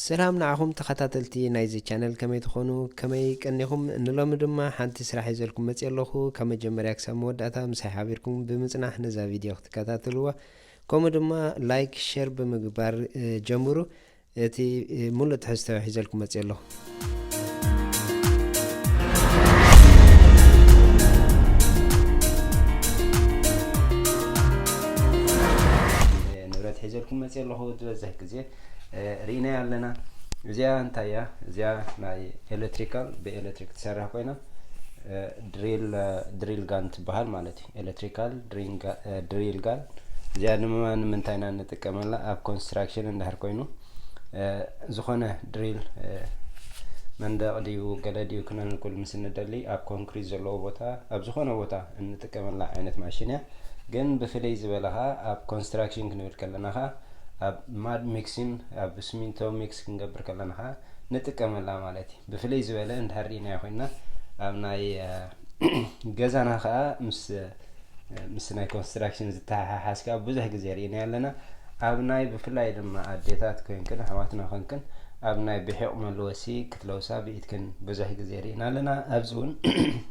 ሰላም ንዓኹም ተኸታተልቲ ናይዚ ቻነል፣ ከመይ ትኾኑ? ከመይ ቀኒኹም? ንሎሚ ድማ ሓንቲ ስራሕ ሒዘልኩም መፅእ ኣለኹ። ካብ መጀመርያ ክሳብ መወዳእታ ምሳይ ሓቢርኩም ብምፅናሕ ነዛ ቪድዮ ክትከታተልዋ፣ ከምኡ ድማ ላይክ፣ ሼር ብምግባር ጀምሩ። እቲ ሙሉእ ትሕዝቶ ሒዘልኩም መፅእ ኣለኹ። ንብረት ሒዘልኩም መፅእ ኣለኹ። ዝበዝሕ ግዜ ርኢናዮ ኣለና። እዚኣ እንታይ እያ? እዚኣ ናይ ኤሌክትሪካል፣ ብኤሌክትሪክ ትሰርሕ ኮይና ድሪል ጋን ትበሃል ማለት እዩ። ኤሌክትሪካል ድሪል ጋን። እዚኣ ድማ ንምንታይ ኢና እንጥቀመላ? ኣብ ኮንስትራክሽን እንድሕር ኮይኑ ዝኾነ ድሪል መንደቕ ድዩ ገለ ድዩ ክነንኩል ምስ እንደሊ፣ ኣብ ኮንክሪት ዘለዎ ቦታ፣ ኣብ ዝኾነ ቦታ እንጥቀመላ ዓይነት ማሽን እያ። ግን ብፍለይ ዝበለ ኸዓ ኣብ ኮንስትራክሽን ክንብል ከለና ኸዓ ኣብ ማድ ሚክሲን ኣብ ስሚንቶ ሚክስ ክንገብር ከለና ኸዓ ንጥቀመላ ማለት እዩ። ብፍለይ ዝበለ እንድሕር ርኢናዮ ኮይና ኣብ ናይ ገዛና ኸዓ ምስ ምስ ናይ ኮንስትራክሽን ዝተሓሓዝ ከዓ ብዙሕ ግዜ ርኢናዮ ኣለና። ኣብ ናይ ብፍላይ ድማ ኣዴታት ኮይንክን ኣሕዋትና ኮይንክን ኣብ ናይ ብሒቕ መልወሲ ክትለውሳ ብኢድክን ብዙሕ ግዜ ርኢና ኣለና። ኣብዚ እውን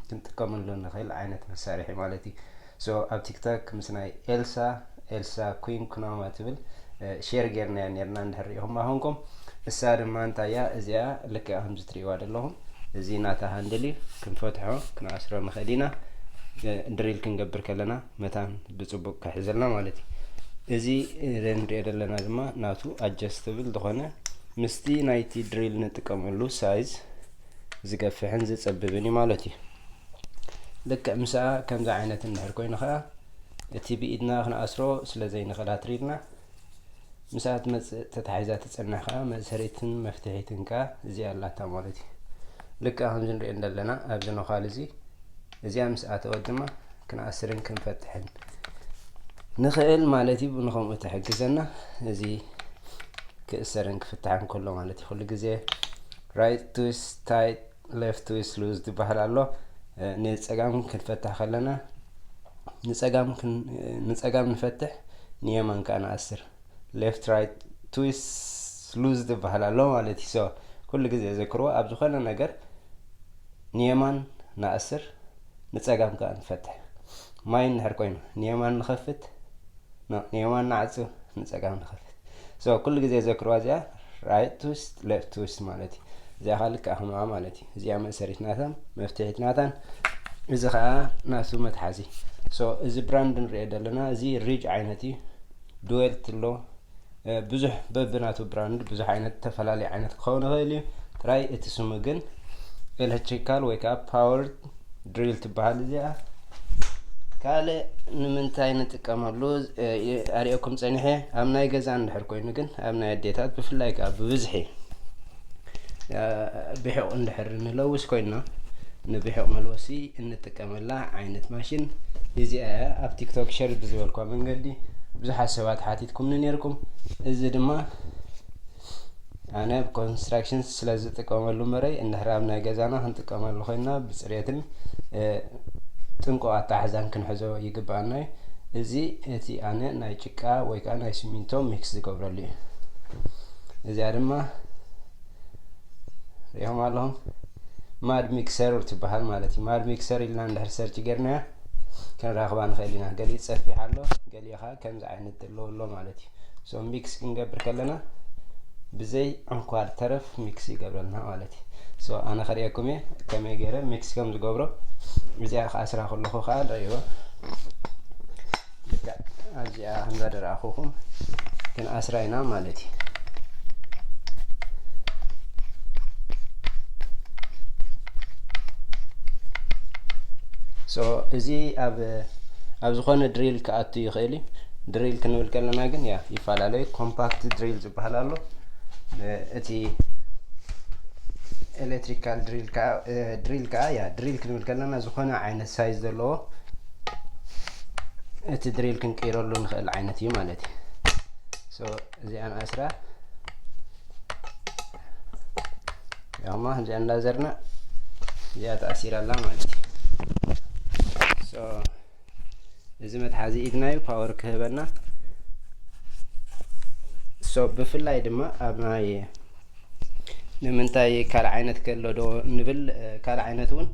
ክንጥቀመሉ ንኽእል ዓይነት መሳርሒ ማለት እዩ። So ኣብ ቲክቶክ ምስ ናይ ኤልሳ ኤልሳ ኩን ኩናማ ትብል ሼር ጌርናያ ኔርና፣ እንድሕር ሪኢኹማ ኮንኩም። እሳ ድማ እንታይ እያ እዚኣ፣ ልክዕ ከምዚ ትርእይዋ ዘለኹም፣ እዚ ናታ ሃንድል እዩ። ክንፈትሖ ክንኣስሮ ንኽእል ኢና። ድሪል ክንገብር ከለና መታን ብጽቡቕ ክሕዘልና ማለት እዩ። እዚ ንሪኦ ዘለና ድማ ናቱ ኣጀስትብል ዝኾነ ምስቲ ናይቲ ድሪል ንጥቀመሉ ሳይዝ ዝገፍሕን ዝጸብብን እዩ ማለት እዩ። ልክዕ ምስኣ ከምዚ ዓይነት እንድሕር ኮይኑ ኸዓ እቲ ብኢድና ክንኣስሮ ስለ ዘይንኽእል ኣትሪርና ምስኣ ትመጽእ ተታሒዛ ትጸንሕ ኸዓ መእሰሪትን መፍትሒትን ከኣ እዚኣ ኣላታ ማለት እዩ። ልክዕ ከምዚ ንሪኦ እንደለና ኣብዚ ነዃል እዚ እዚኣ ምስ ኣተወት ድማ ክንኣስርን ክንፈትሕን ንኽእል ማለት እዩ። ንኸምኡ ትሕግዘና እዚ ክእሰርን ክፍታሕን ከሎ ማለት እዩ። ኩሉ ግዜ ራይት ትዊስት ታይት ሌፍት ትዊስት ሉዝ ዝበሃል ኣሎ። ንጸጋም ክንፈትሕ ከለና ንጸጋም ንፈትሕ፣ ንየማን ከዓ ንኣስር። ሌፍት ራይት ትዊስት ሉዝ ዝበሃል ኣሎ ማለት እዩ። ኩሉ ግዜ ዘክርዎ ኣብ ዝኾነ ነገር ንየማን ንኣስር፣ ንጸጋም ከዓ ንፈትሕ። ማይ እንድሕር ኮይኑ ንየማን ንኸፍት፣ ንየማን ንዓጽው፣ ንጸጋም ንኸፍት። ኩሉ ግዜ ዘክርዋ እዚኣ ራይት ትዊስት ሌፍት ትዊስት ማለት እዩ። እዚኣ ከዓ ልክዕ ከምኣ ማለት እዩ። እዚኣ መእሰሪት ናታን መፍትሒት ናታን፣ እዚ ከዓ ናቱ መትሓዚ። እዚ ብራንድ ንሪኦ ዘለና እዚ ሪጅ ዓይነት እዩ። ዱዌልት ኣሎ። ብዙሕ በብናቱ ብራንድ ብዙሕ ዓይነት ተፈላለየ ዓይነት ክኸውን ይኽእል እዩ። ጥራይ እቲ ስሙ ግን ኤሌክትሪካል ወይ ከዓ ፓወር ድሪል ትበሃል እዚኣ። ካልእ ንምንታይ ንጥቀመሉ ኣርእየኩም ጸኒሐ። ኣብ ናይ ገዛ እንድሕር ኮይኑ ግን ኣብ ናይ ኣዴታት ብፍላይ ከዓ ብብዝሒ ብሒቕ እንድሕር ንለውስ ኮይንና ንብሒቕ መልወሲ እንጥቀመላ ዓይነት ማሽን እዚኣ እያ። ኣብ ቲክቶክ ሸር ብዝበልኳ መንገዲ ብዙሓት ሰባት ሓቲትኩምኒ ነይርኩም። እዚ ድማ ኣነ ኣብ ኮንስትራክሽን ስለ ዝጥቀመሉ እምበረይ፣ እንድሕር ኣብ ናይ ገዛና ክንጥቀመሉ ኮይንና ብፅሬትን ጥንቁቕ ኣተሓሕዛን ክንሕዞ ይግብኣና እዩ። እዚ እቲ ኣነ ናይ ጭቃ ወይ ከዓ ናይ ሲሚንቶ ሚክስ ዝገብረሉ እዩ። እዚኣ ድማ ሪኦም ኣለኹም ማድ ሚክሰር ትበሃል ማለት እዩ። ማድ ሚክሰር ኢልና እንድሕር ሰርች ጌርናያ ክንራኽባ ንኽእል ኢና። ገሊኡ ጸፊሕ ኣሎ፣ ገሊኡ ከዓ ከምዚ ዓይነት ዘለዎ ኣሎ ማለት እዩ። ሶ ሚክስ ክንገብር ከለና ብዘይ ዕንኳር ተረፍ ሚክስ ይገብረልና ማለት እዩ። ሶ ኣነ ከርእየኩም እየ ከመይ ገይረ ሚክስ ከም ዝገብሮ። እዚኣ ክኣስራ ከለኹ ከዓ ንርእይዎ። ልክዕ ኣብዚኣ ከም ዘደረኣኹኹም ክንኣስራ ኢና ማለት እዩ። ሶ እዚ ኣብ ኣብ ዝኾነ ድሪል ክኣቱ ይኽእል እዩ። ድሪል ክንብል ከለና ግን ያ ይፈላለዩ። ኮምፓክት ድሪል ዝበሃል ኣሎ። እቲ ኤሌክትሪካል ድሪል ከዓ ድሪል ከዓ ያ ድሪል ክንብል ከለና ዝኾነ ዓይነት ሳይዝ ዘለዎ እቲ ድሪል ክንቅይረሉ ንኽእል ዓይነት እዩ ማለት እዩ። ሶ እዚኣን ኣስራ ያማ እዚኣ እንዳዘርና እዚኣ ተኣሲራ ኣላ ማለት እዩ። ሶ እዚ መትሓዚ ኢድና እዩ ፓወር ክህበና። ሶ ብፍላይ ድማ ኣብ ናይ ንምንታይ ካልእ ዓይነት ከሎ ዶ ንብል? ካልእ ዓይነት እውን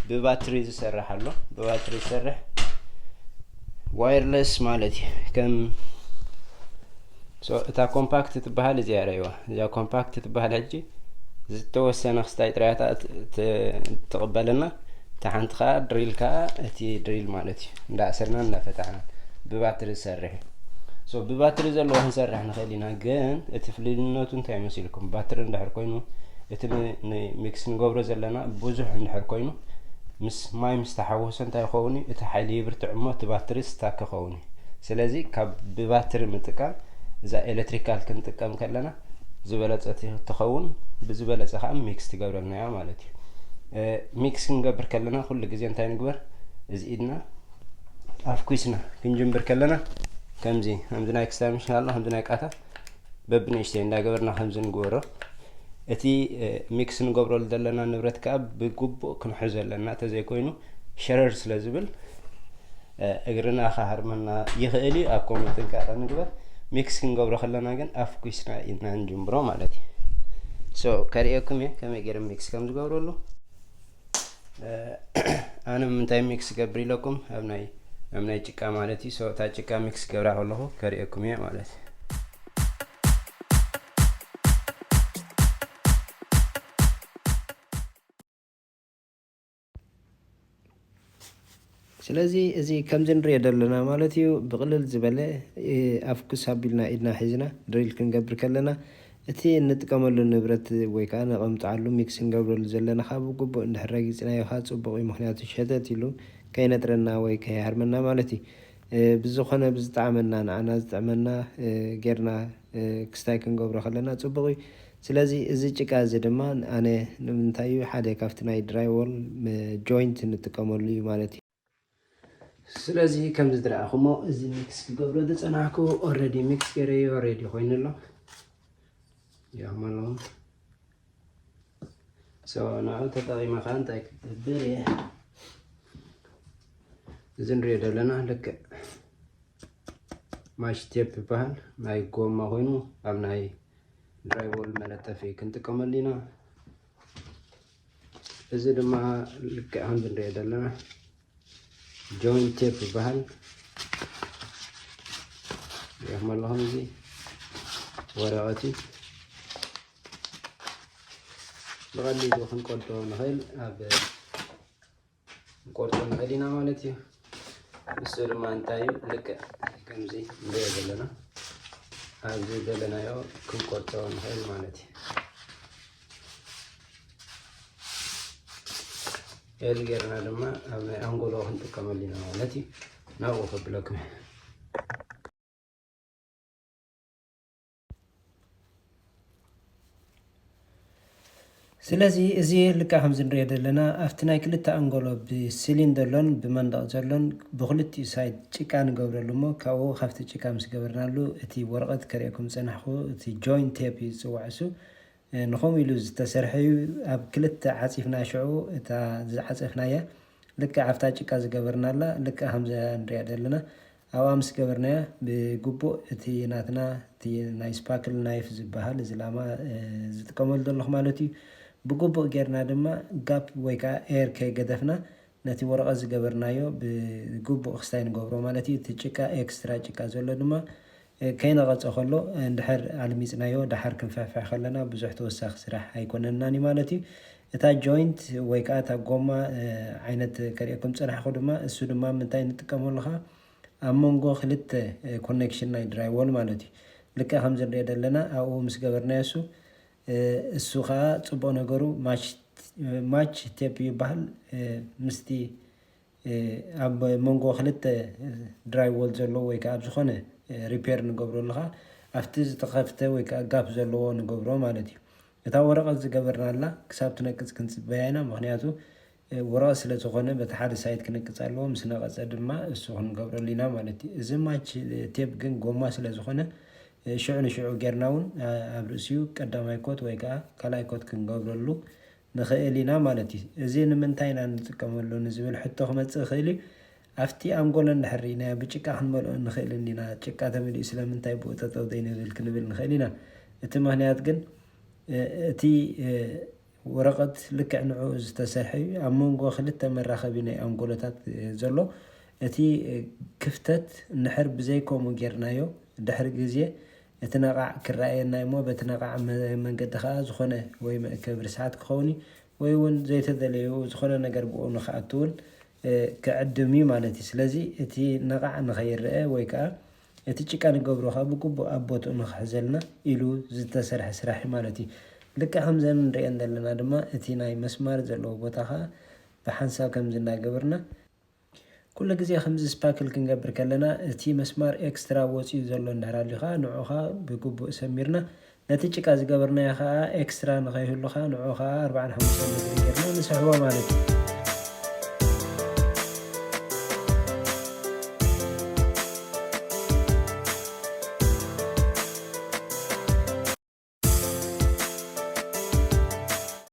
ብባትሪ ዝሰርሕ ኣሎ። ብባትሪ ዝሰርሕ ዋየርለስ ማለት እዩ። ከም እታ ኮምፓክት ትበሃል እዚኣ ረይዋ። እዚኣ ኮምፓክት ትበሃል። ሕጂ ዝተወሰነ ክስታይ ጥራያታ ትቕበለና። እታ ሓንቲ ከዓ ድሪል ከዓ እቲ ድሪል ማለት እዩ። እንዳእሰርና እንዳፈታሕና ብባትሪ ዝሰርሕ እዩ። ብባትሪ ዘለዎ ክንሰርሕ ንኽእል ኢና። ግን እቲ ፍልልነቱ እንታይ መሲልኩም? ባትሪ እንድሕር ኮይኑ፣ እቲ ንሚክስ ንገብሮ ዘለና ብዙሕ እንድሕር ኮይኑ፣ ምስ ማይ ምስ ተሓወሰ እንታይ ይኸውን እዩ? እቲ ሓይሊ ይብርትዕ እሞ እቲ ባትሪ ስታክ ክኸውን እዩ። ስለዚ ካብ ብባትሪ ምጥቃም፣ እዛ ኤሌክትሪካል ክንጥቀም ከለና ዝበለፀት ትኸውን። ብዝበለፀ ከዓ ሚክስ ትገብረልና እያ ማለት እዩ። ሚክስ ክንገብር ከለና ኩሉ ግዜ እንታይ ንግበር? እዚ ኢድና ኣፍኩስና ክንጅምብር ከለና ከምዚ ከምዚ ናይ ክስታይ ምሽ ኣሎ ከምዚ ናይ ቃታ በብንእሽተይ እንዳገበርና ከምዚ ንግበሮ። እቲ ሚክስ ንገብረሉ ዘለና ንብረት ከዓ ብግቡእ ክንሕዞ ኣለና። ተዘይኮይኑ ሸረር ስለ ዝብል እግርና ክሃርመና ይኽእል እዩ። ኣብ ከምኡ ጥንቃቐ ንግበር። ሚክስ ክንገብሮ ከለና ግን ኣፍኩስና ኢና ንጅምብሮ ማለት እዩ። ከርእየኩም እየ ከመይ ገይረ ሚክስ ከም ዝገብረሉ። ኣነ ምንታይ ሚክስ ገብር ኢለኩም ኣብ ናይ ኣብ ናይ ጭቃ ማለት እዩ። እታ ጭቃ ሚክስ ገብራ ከለኹ ከርእየኩም እየ ማለት እዩ። ስለዚ እዚ ከምዚ ንሪኦ ዘለና ማለት እዩ ብቕልል ዝበለ ኣፍኩስ ኣቢልና ኢድና ሒዝና ድሪል ክንገብር ከለና እቲ እንጥቀመሉ ንብረት ወይ ከዓ ነቐምጠዓሉ ሚክስ እንገብረሉ ዘለና ከዓ ብግቡእ እንድሕር ረጊፅናዮ ከዓ ፅቡቕ እዩ። ምክንያቱ ሸተት ኢሉ ከይነጥረና ወይ ከይሃርመና ማለት እዩ። ብዝኾነ ብዝጠዓመና ንዓና ዝጥዕመና ጌርና ክስታይ ክንገብሮ ከለና ፅቡቕ እዩ። ስለዚ እዚ ጭቃ እዚ ድማ ኣነ ንምንታይ እዩ ሓደ ካብቲ ናይ ድራይዎል ጆይንት ንጥቀመሉ እዩ ማለት እዩ። ስለዚ ከምዚ ዝረኣኹሞ እዚ ሚክስ ክገብሮ ዝፀናሕኩ ኦረዲ ሚክስ ገይረዮ ሬዲ ኮይኑ ኣሎ። ያመሎም ንኡ ተጠቒመ ከዓ እንታይ ክገብር እየ? እዚ ንሪኦ ዘለና ልክዕ ማሽ ቴፕ ይበሃል። ናይ ጎማ ኮይኑ ኣብ ናይ ድራይቦል መለጠፊ ክንጥቀመሉ ኢና። እዚ ድማ ልክዕ ከምዚ ንሪኦ ዘለና ጆይንት ቴፕ ይበሃል። ሪኢኹም ኣለኹም እዚ ወረቐት እዩ። ብቐሊሉ ክንቆርጦ ንኽእል ኣብ ክንቆርጦ ንኽእል ኢና ማለት እዩ። ንሱ ድማ እንታይ እዩ ልክዕ ከምዚ ንሪኦ ዘለና ኣብዚ ዘለናዮ ክንቆርጦ ንኽእል ማለት እዩ። ኤል ጌርና ድማ ኣብ ናይ ኣንጎሎ ክንጥቀመሉ ኢና ማለት እዩ። ናብኡ ከብለኩም እየ። ስለዚ እዚ ልክዕ ከምዚ ንሪኦ ዘለና ኣብቲ ናይ ክልተ ኣንጎሎ ብሲሊን ዘሎን ብመንደቕ ዘሎን ብክልቲኡ ሳይድ ጭቃ ንገብረሉ እሞ ካብኡ ካብቲ ጭቃ ምስ ገበርናሉ እቲ ወረቐት ከርእየኩም ዝጸናሕኩ እቲ ጆይንት ቴፕ እዩ ዝጽዋዕ እሱ። ንኸምኡ ኢሉ ዝተሰርሐ እዩ። ኣብ ክልተ ዓፂፍና ሽዑ እታ ዝዓፀፍናያ ልክዕ ኣብታ ጭቃ ዝገበርናላ ልክዕ ከምዛ ንሪኣ ዘለና ኣብኣ ምስ ገበርናያ ብግቡእ እቲ ናትና እቲ ናይ ስፓክል ናይፍ ዝበሃል እዚ ላማ ዝጥቀመሉ ዘለኹ ማለት እዩ። ብግቡእ ጌርና ድማ ጋፕ ወይ ከዓ ኤር ከይገደፍና ነቲ ወረቐት ዝገበርናዮ ብግቡእ ክስታይ ንገብሮ ማለት እዩ። እቲ ጭቃ ኤክስትራ ጭቃ ዘሎ ድማ ከይነቐጸ ከሎ እንድሕር ኣልሚጽናዮ ደሓር ክንፍሕፍሕ ከለና ብዙሕ ተወሳኺ ስራሕ ኣይኮነናን እዩ ማለት እዩ። እታ ጆይንት ወይ ከዓ እታ ጎማ ዓይነት ከርእየኩም ጽናሕኩ ድማ እሱ ድማ ምንታይ ንጥቀመሉ ኸዓ ኣብ መንጎ ክልተ ኮኔክሽን ናይ ድራይዎል ማለት እዩ። ልክዕ ከምዚ ንሪኦ ዘለና ኣብኡ ምስ ገበርናዮ እሱ እሱ ከዓ ፅቡቕ ነገሩ ማች ቴፕ ይበሃል። ምስቲ ኣብ መንጎ ክልተ ድራይ ዎል ዘለዎ ወይ ከዓ ኣብ ዝኾነ ሪፔር ንገብረሉ ከዓ ኣብቲ ዝተኸፍተ ወይ ከዓ ጋፕ ዘለዎ ንገብሮ ማለት እዩ። እታ ወረቐት ዝገበርናላ ክሳብ ትነቅፅ ክንፅበያ ኢና። ምክንያቱ ወረቐት ስለ ዝኾነ በቲ ሓደ ሳይድ ክነቅፅ ኣለዎ። ምስ ነቐፀ ድማ እሱ ክንገብረሉ ኢና ማለት እዩ። እዚ ማች ቴፕ ግን ጎማ ስለ ዝኾነ ሽዑ ንሽዑ ጌርና እውን ኣብ ርእሲኡ ቀዳማይ ኮት ወይ ከዓ ካልኣይ ኮት ክንገብረሉ ንኽእል ኢና ማለት እዩ። እዚ ንምንታይ ኢና እንጥቀመሉ ንዝብል ሕቶ ክመፅእ ይኽእል እዩ። ኣብቲ ኣንጎሎ እንድሕር ርኢናዮ ብጭቃ ክንመልኦ ንኽእል እንዲና፣ ጭቃ ተመሊኡ ስለምንታይ ብኡ ጠጠው ዘይንብል ክንብል ንኽእል ኢና። እቲ ምኽንያት ግን እቲ ወረቐት ልክዕ ንዕኡ ዝተሰርሐ እዩ። ኣብ መንጎ ክልተ መራኸቢ ናይ ኣንጎሎታት ዘሎ እቲ ክፍተት እንድሕር ብዘይከምኡ ጌርናዮ፣ ድሕሪ ግዜ እቲ ነቓዕ ክረኣየና እሞ በቲ ነቓዕ መንገዲ ከዓ ዝኾነ ወይ መእከቢ ርስሓት ክኸውን እዩ ወይ እውን ዘይተደለዩ ዝኾነ ነገር ብኡ ንክኣትውን ክዕድም እዩ ማለት እዩ። ስለዚ እቲ ነቓዕ ንኸይረአ ወይ ከዓ እቲ ጭቃ ንገብሮ ከዓ ብግቡእ ኣብ ቦትኡ ንክሕዘልና ኢሉ ዝተሰርሐ ስራሕ እዩ ማለት እዩ። ልክዕ ከምዘን ንሪአን ዘለና ድማ እቲ ናይ መስማር ዘለዎ ቦታ ከዓ ብሓንሳብ ከምዚ እናገበርና ኩሉ ግዜ ከምዚ ስፓክል ክንገብር ከለና እቲ መስማር ኤክስትራ ወፂኡ ዘሎ እንድሕር ኣልዩ ከዓ ንዑ ከዓ ብግቡእ ሰሚርና ነቲ ጭቃ ዝገበርናዮ ከዓ ኤክስትራ ንኸይህሉ ከዓ ንዑ ከዓ ኣርባዓን ሓሙሽተን ዲግሪ ጌርና ንስሕቦ ማለት እዩ።